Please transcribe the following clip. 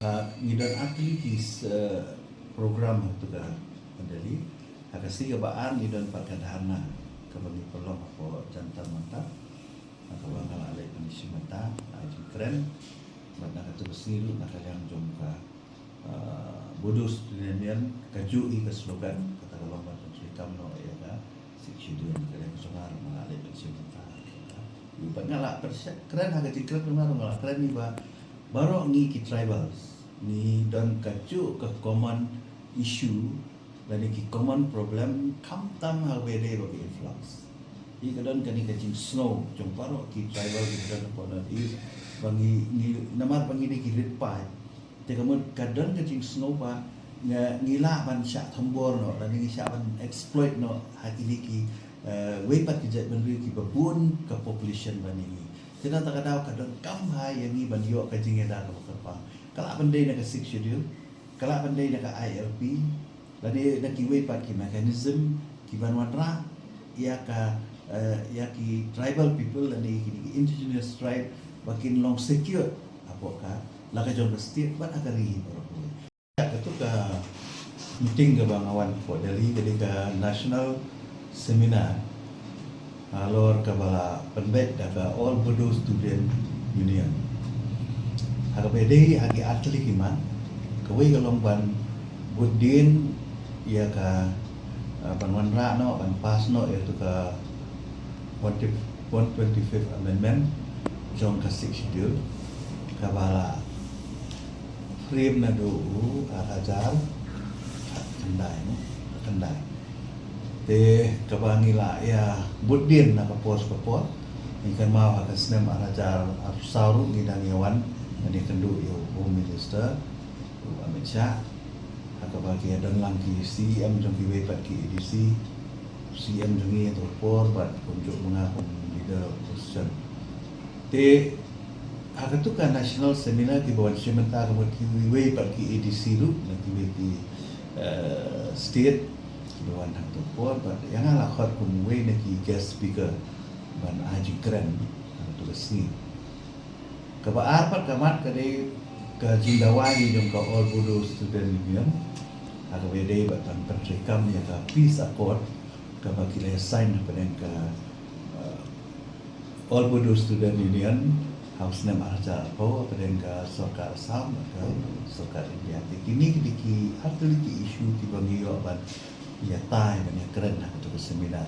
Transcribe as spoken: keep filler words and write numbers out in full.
Ah, ngi don artylli ki s- eh, program ha katu ka Delhi. Ha ka sngi kaba ar ngi don pat ka dharna kaba ngi pynlong hapoh Jantar Mantar. Ha kaba nga la leit ban ïashim bynta, ai jingkren. Bad na katu ka sngi ruh na ka liang jong ka ah, Bodo Student Union, kajuh hi ka slogan, kata ka long ban pyntreikam noh ïa ka Sixth Schedule, ka liang ka jong nga ruh nga la leit ban shim bynta. Ïa, bad nga la pynsha- kren ha ka jingkren jong nga ruh nga la kren hi ba baroh ngi ki tribals ngi don kajuh ka common issue lane ki common problem, khamtam ha kaba ïadei bad ka influx. Hi ka don kane ka jingsngew jong baroh ki tribal ki don hapoh North East ba ngi, ngi namar ba ngi dei ki rit paid. Te ka mut ka don ka jingsngew ba nga, ngi lah ban shah thombor noh lane ngi shah ban exploit noh ha kine ki, eh, wei pat ki jaitbynriew kiba bun ka population ban ïa ngi. Te nangta ka daw ka donkam bha ïa ngi ban ïoh ka jingïada kaba kyrpang. Ka lah ban dei na ka Sixth Schedule, ka lah ban dei na ka I L P, lane na kiwei pat ki mechanism kiban wanrah ïa ka, eh, ïa ki tribal people lane ki, ki indigenous tribe ba kin long secure hapoh ka, la ka jong ka state bad ha ka ri baroh kawei. Katu ka meeting kaba nga wan hapoh Delhi ka dei ka national seminar halor kaba la pynbeit da ka All Bodo Student Union. Ha kaba ïadei ha ki artylli ki mat, kawei ka long ban bud dien ïa ka, ah, ban wanrah noh, ban pass noh ïa katu ka one twenty-fifth Amendment jong ka Sixth Schedule kaba la frame naduh u ar hajar khyndai, no? Khyndai. Te kaba ngi la ïa bud dien na ka por sha ka por, ngi kynmaw ha ka snem ar hajar arphew saw ruh ngi dang ïa wan ban ïakynduh ïa u Home Minister, u Amit Shah, ha kaba ki ïa don lang ki C E M jong kiwei pat ki A D C, C E M jong ngi ha kato ka por bad kumjuh ma nga kum leader opposition. Te ha katu ka national seminar kiba wan shim bynta ka mut kiwei pat ki A D C ruh na kiwei ki, eh, state kiba wan ha kato ka por bad ïa nga la khot kum uwei na ki guest speaker ban ai jingkren ha katu ka sngi. Kaba ar pat ka mat ka dei ka jingdawa jong ka All Bodo Student Union ha kaba ïadei bad ban pyntreikam ïa ka peace accord kaba ki la sign hapdeng ka, uh, All Bodo Student Union ha u snem ar hajar arphew hapdeng ka sorkar Assam bad ka sorkar India. Te kine ki dei ki artylli ki issue kiba ngi ïoh ban ïatai ban ïakren ha katu ka seminar.